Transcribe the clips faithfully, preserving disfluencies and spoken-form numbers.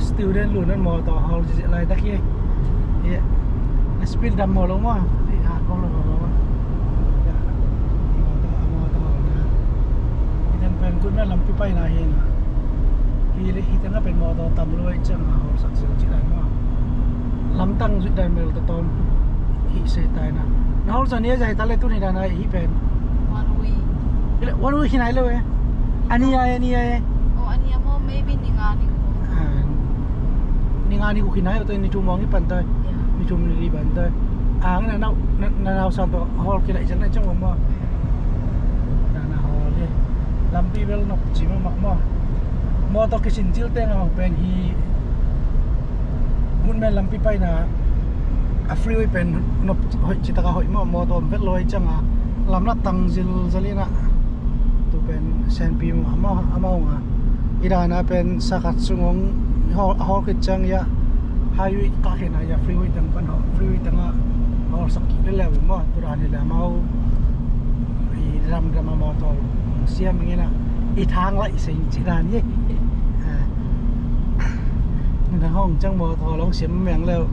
Student lu nan mawtaw hawl zizia laitak hi. Hi a speed dam maw lo maw? Hi a hawl lo maw? Mawtaw, mawtaw hawl na. Hi teng pen Goodman lampi paina hi na. Hi le hi teng a pen mawtaw tam lo i ciang a hawlsak zel ci dan maw? Lamtang zui dan bel ta tawm hi se tai na. Na hawlsa ni a zai ta le tuni dan a hi pen. One week. Hi le one week hi nai lo e. A ni a e, a ni a e. Oh, a ni a maw, maybe ni nga ni. Ni nga ni uh khinai uh tawh ni thum hong i pan tawh. Ni thum ni li pan tawh. Ang na nau na nau san tawh hawl kilai zan na ciang uh maw. Na na hawl hi. Lampi bel nop ci mahmah maw. Mawtaw kisin cil teng a hong pen hi. Goodman lampi paina a freeway pen nop hoih citak a hoih maw, mawtaw om vet lo i ciang a lamlat tang zilzel in a. Tu pen senpi maw amau nga. I dan a pen sakhat sung hong hawl, hawl khit ciang hi a highway kah khin a hi a freeway teng pan hawl, freeway teng a hawlsak kik lel leu maw. Tu dan hi le amau i ramram a mawtaw hong siam ing in a i thang laih se in ci dan hi. Nidang hong ciang mawtaw hong siam meng leu.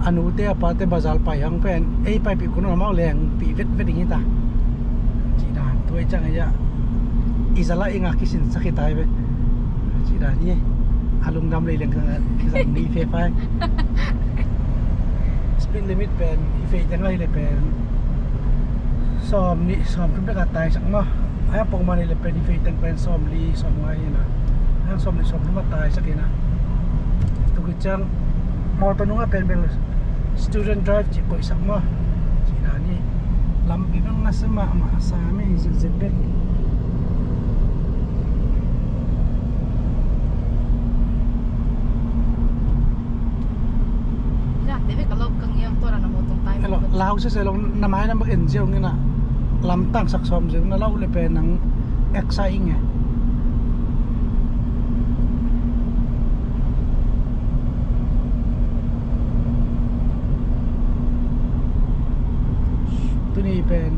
A nute a pate bazar pai hong pen ei paipih kun amau lengpih vetvet ding hi ta. Ci dan tu i ciang a i zala i ngak kisinsak hi ta hi ve. Ci dan hi. A lungdam lei leng kizang ni fe fai. Speed limit pen i fei teng a hi le pen sawm nih sawm thum bek a taisak maw. A hiang pongman hi le pen i fei teng pen sawm li sawm nga hi na. A hiang sawm nih sawm thum a taisak hi na. Tu ki ciang mawtaw nung a pen bel student drive ci koihsak maw. Ci dan hi. Lampi bang nasa mahmah a sa mei zilzil bek. Lau sese long na mai na bak en ziau ngina lamtang sak sawm ziau na lau le pen nang exciting e. Tuni pen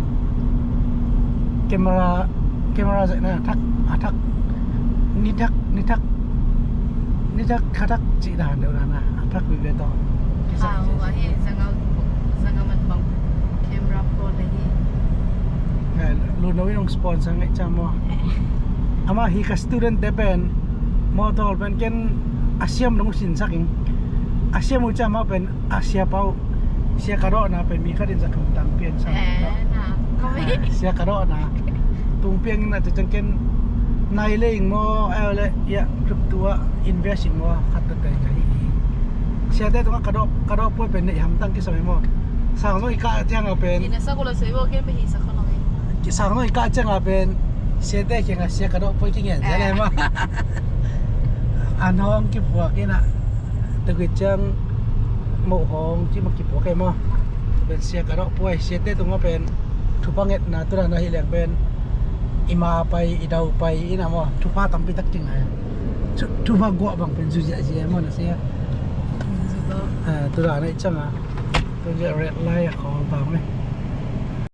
camera, camera zai na thak a thak ni thak ni thak ni thak kha thak ci dan deuh dan a a thak vive tawh. Kisa kisa. Ahi zanga zanga man bang camera pho le hi. Luno in hong sponsor ngai cha maw. Ama hi ka student te pen mawtaw pen ken a siam dong sinsak ing. A siam uh cha ma pen a siapa uh sia ka dawhna pen mi khat in za thum tang pian sa. Sia ka dawhna tung piang in a tu cang ken nai le ing maw a le ia group tua invest ing maw khat ta tei ka hi. Siate tungah ka dawh ka dawh puai pen nei hamtang kisam hi maw. Sang zong i kah ciang a pen sang zong i kah ciang a pen siate kiangah sia ka dawh puai kingen zia le maw. An hong kipuak in a. Tawh kiciang moh hong ci ma kipuak e maw. Pen sia ka dawh puai siate tungah pen thupha ngetna tu dan a hi leng pen i ma pai i dau pai ina maw thupha tampi tak ting a. Thupha guah bang pen zu ziahziah maw na sia. Tu dan a i cang a. Tu ziah red light a khawl bang le.